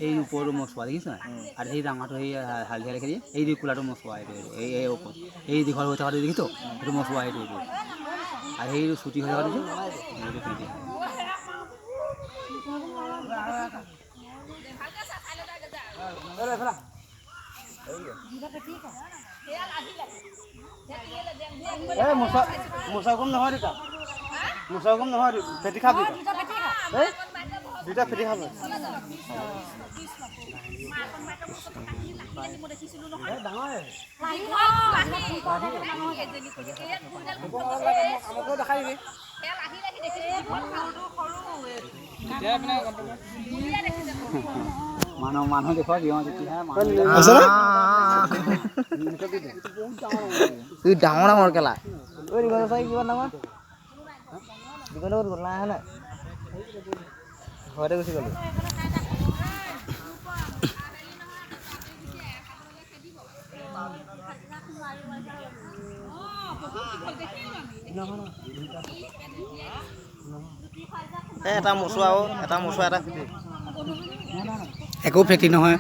এই ওপৰটো মচুৱা দেখিছ নাই? আৰু সেই ডাঙৰটো, সেই হালধীয়া দেখি, এই কোলাটো মচুৱা। এইটো এই ওপৰত এই দীঘল হৈ থকাটো দেখিছ, সেইটো মচুৱা, সেইটো এইটো। আৰু সেইটো চুটি হৈ থকাটো যে সেইটো ফেটি। মোচা কম নহয়, দুটা মোচা কম নহয়, ফেটি খাব, দুটা ফেটি খাব। মানুহ মানুহ দেখুৱাই দিওঁ তেতিয়াহে। ডাঙৰ ডাঙৰ কেলা কিমান ডাঙৰ দীঘল গ'ল নাই, ঘৰতে গুচি গ'লো। এটা মচুৱা, এটা মচুৱা, এটা ফেটি। একো ফেটি নহয়।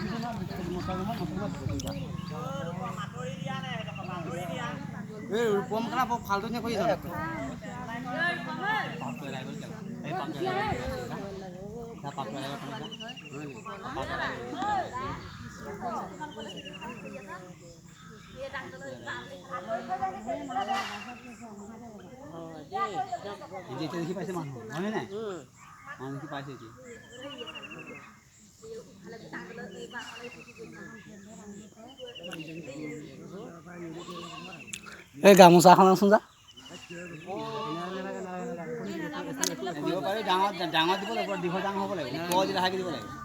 দেখি পাইছে মানুহ হয়নে নাই? মানুহ দেখি পাইছে এতিয়া। এই গামোচাখন আছোন যা।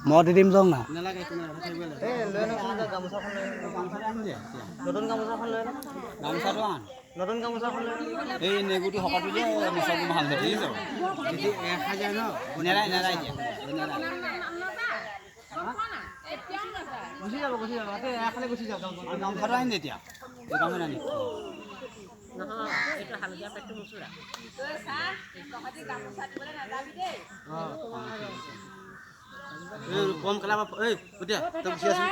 মই দি দিম যাওঁ না। নতুন গামোচাখন। এই নেগুটো শকতটো যে মোচাটো ভাল দেখিছ। নেৰাই নেৰাই এতিয়া নেৰাই। গুচি যাব, গুচি যাব, এফালে গুচি যাব। গামোচাটো আনিম এতিয়া, গামোচা আনিম। কম খেলা। এই এতিয়া তই গুচি আছো।